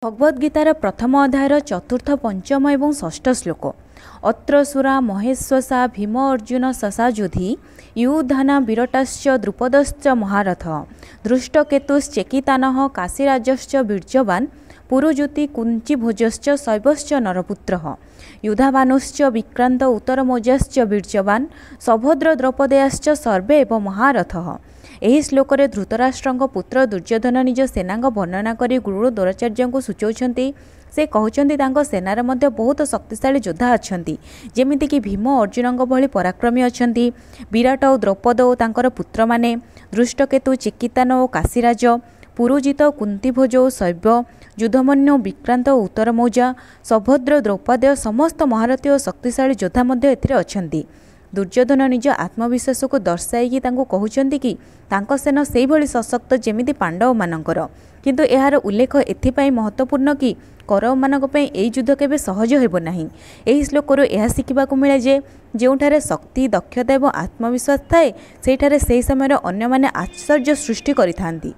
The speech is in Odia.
ଭଗବଦ୍ ଗୀତାର ପ୍ରଥମ ଅଧ୍ୟାୟର ଚତୁର୍ଥ, ପଞ୍ଚମ ଏବଂ ଷଷ୍ଠ ଶ୍ଲୋକ। ଅତ୍ର ସୁରା ମହେଶ୍ୱସା ଭୀମ ଅର୍ଜୁନ ଶଶାଯୁଧି ୟୁଧାନା ବିରଟଶ୍ଚ ଦ୍ରୁପଦଶ୍ଚ ମହାରଥ ଧୃଷ୍ଟକେତୁଶ୍ଚେକିତାନଃ କାଶୀରାଜଶ୍ଚ ବୀର୍ଯ୍ୟବାନ୍ ପୁରୁଜ୍ୟୁତି କୁଞ୍ଚିଭୋଜଶ୍ଚ ଶୈବଶ୍ଚ ନରପୁତ୍ରଃ ୟୁଧାବାନୁଶ୍ଚ ବିକ୍ରାନ୍ତ ଉତ୍ତରମୌଜାଶ୍ଚ ବୀର୍ଯ୍ୟବାନ୍ ସଭଦ୍ର ଦ୍ରୌପଦେୟାଶ୍ଚ ସର୍ବେ ଏବ ମହାରଥଃ। ଏହି ଶ୍ଲୋକରେ ଧୃତରାଷ୍ଟ୍ରଙ୍କ ପୁତ୍ର ଦୁର୍ଯ୍ୟୋଧନ ନିଜ ସେନାଙ୍କ ବର୍ଣ୍ଣନା କରି ଗୁରୁ ଦ୍ରୋଣାଚାର୍ଯ୍ୟଙ୍କୁ ସୂଚାଉଛନ୍ତି। ସେ କହୁଛନ୍ତି, ତାଙ୍କ ସେନାରେ ମଧ୍ୟ ବହୁତ ଶକ୍ତିଶାଳୀ ଯୋଦ୍ଧା ଅଛନ୍ତି, ଯେମିତିକି ଭୀମ ଅର୍ଜୁନଙ୍କ ଭଳି ପରାକ୍ରମୀ ଅଛନ୍ତି, ବିରାଟ ଓ ଦ୍ରୌପଦ ଓ ତାଙ୍କର ପୁତ୍ରମାନେ, ଧୃଷ୍ଟକେତୁ, ଚେକିତାନ ଓ କାଶୀରାଜ, ପୁରୁଜିତ, କୁନ୍ତିଭୋଜ ଓ ଶୈବ୍ୟ, ଯୁଧମନ୍ୟୁ, ବିକ୍ରାନ୍ତ ଓ ଉତ୍ତରମୌଜା, ସଭଦ୍ର, ଦ୍ରୌପଦେୟ ସମସ୍ତ ମହାରଥୀ ଓ ଶକ୍ତିଶାଳୀ ଯୋଦ୍ଧା ମଧ୍ୟ ଏଥିରେ ଅଛନ୍ତି। ଦୁର୍ଯ୍ୟୋଧନ ନିଜ ଆତ୍ମବିଶ୍ୱାସକୁ ଦର୍ଶାଇକି ତାଙ୍କୁ କହୁଛନ୍ତି କି ତାଙ୍କ ସେନା ସେଇଭଳି ସଶକ୍ତ ଯେମିତି ପାଣ୍ଡବମାନଙ୍କର। କିନ୍ତୁ ଏହାର ଉଲ୍ଲେଖ ଏଥିପାଇଁ ମହତ୍ତ୍ୱପୂର୍ଣ୍ଣ କି କୌରବମାନଙ୍କ ପାଇଁ ଏହି ଯୁଦ୍ଧ କେବେ ସହଜ ହେବ ନାହିଁ। ଏହି ଶ୍ଲୋକରୁ ଏହା ଶିଖିବାକୁ ମିଳେ ଯେ ଯେଉଁଠାରେ ଶକ୍ତି, ଦକ୍ଷତା ଏବଂ ଆତ୍ମବିଶ୍ୱାସ ଥାଏ, ସେଇଠାରେ ସେହି ସମୟରେ ଅନ୍ୟମାନେ ଆଶ୍ଚର୍ଯ୍ୟ ସୃଷ୍ଟି କରିଥାନ୍ତି।